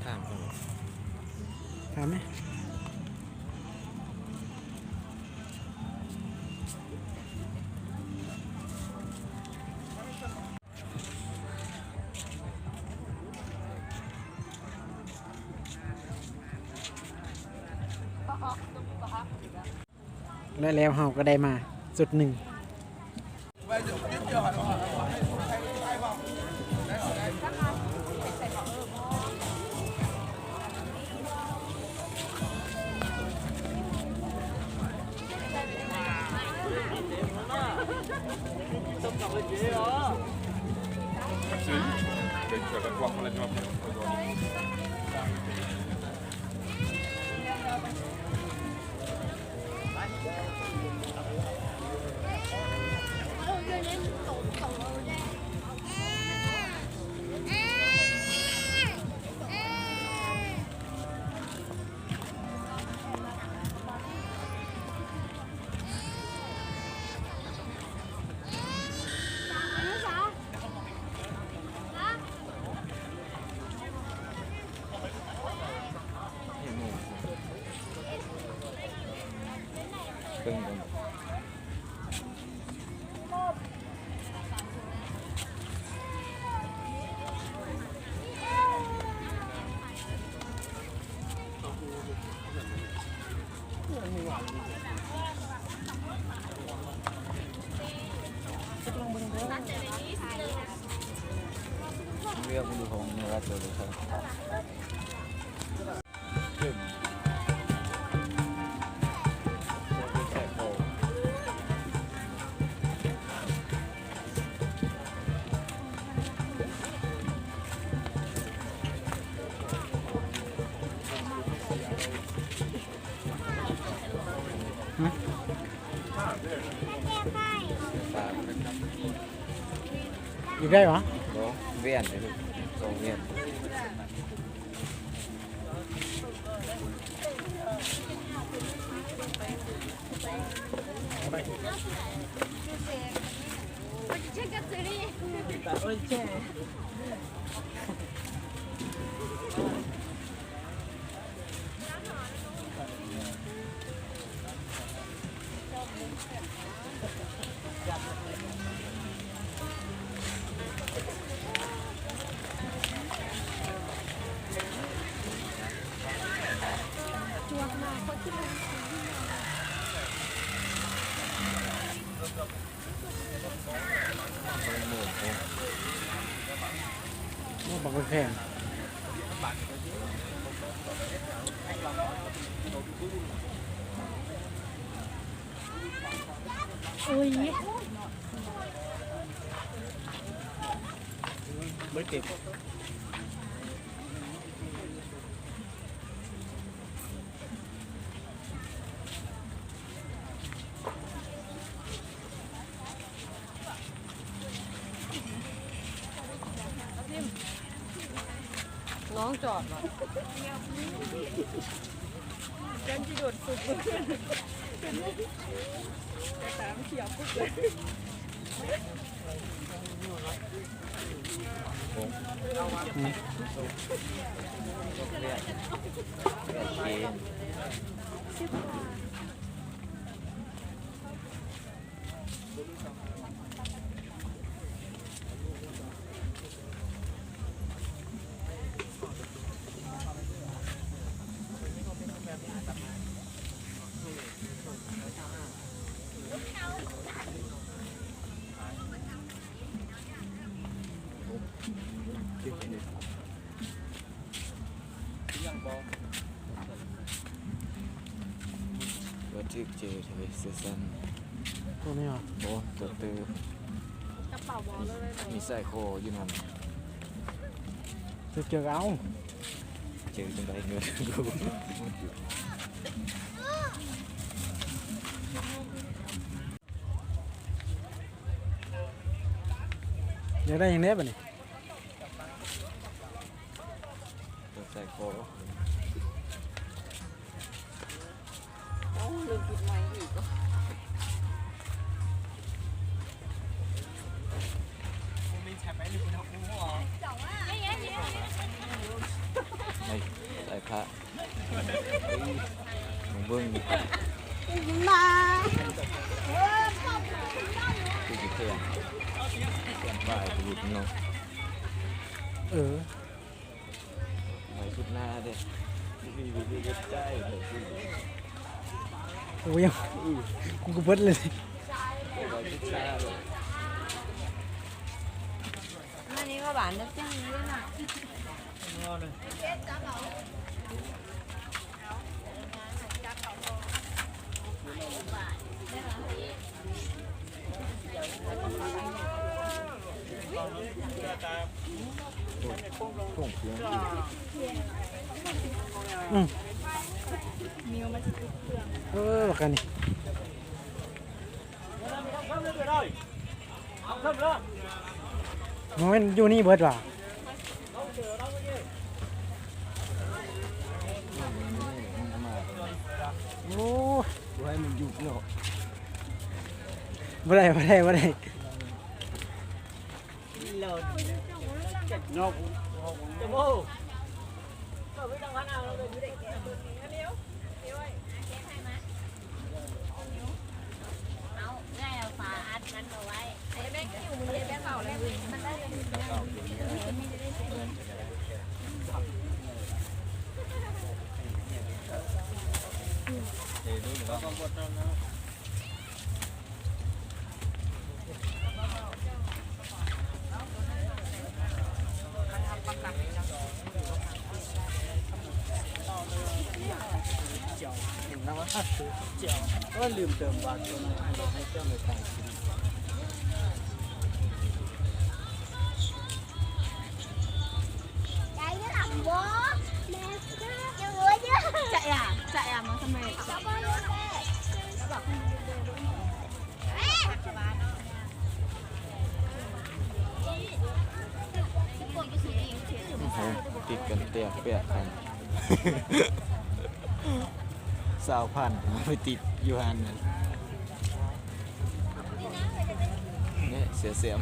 ຖາມກ່ອນ ຖາມແມ. ແລະແລ້ວເຮົາກໍໄດ້ມາຈຸດໜຶ່ງ. ເລືອກເບິ່ງຂອງເນື້ອໂຕເລີຍ. ອີກໄດ້ຫວາ? ບໍ່ ວຽນເດ້ ສອງວຽນ. ໂອ້ ບັກແພງ. ໂອ້ຍ ບໍ່ເຕັມ. ນ້ອງຈອດບໍ່? ຢ້ານຊິໂດນຊຸບ. ວ່າຖືກເຈີເລີຍເສື້ອສັ້ນ ໂຕນີ້ຫວາ? ບໍ່ ໂຕຕື່ ກະເປົາບໍ່ເລີຍ ມີສາຍຄໍຢູ່ນຳ ຈະເຈີເອົາ ເຈີຈັ່ງໃດເງິນກູ ຢາກໄດ້ຫຍັງແດ່ບັດນີ້? ໃສ່ຄໍ ໂອ້ ລືມປິດໄມອີກ ໃສ່ຜ້າ ເບິ່ງ ມາ ຄືຊິແພງ ແພງປາຍບຸລຸດເນາະ ເອີ. ໄປສຸດໜ້າເດ້ ໂອ້ຍ ກູກໍເບິດເລີຍ ໄປສຸດໜ້າເລີຍ ອັນນີ້ກໍຫວານແບບຈັ່ງນີ້ນະ. ອືມ ເອີ ບັກອັນນີ້ ໂອ້ຍ ຢູ່ນີ້ເບິດຫວາ? ໂອ້ ບໍ່ໃຫ້ມັນຢຸດເນາະ ບໍ່ໄດ້ ບໍ່ໄດ້ ບໍ່ໄດ້. ໂອ້ໂຫ ຕິດກັນແຕກແປດພັນ ຊາວພັນ ໄປຕິດຢູ່ຫັ້ນນະ ນີ້ເສື້ອແຊມ.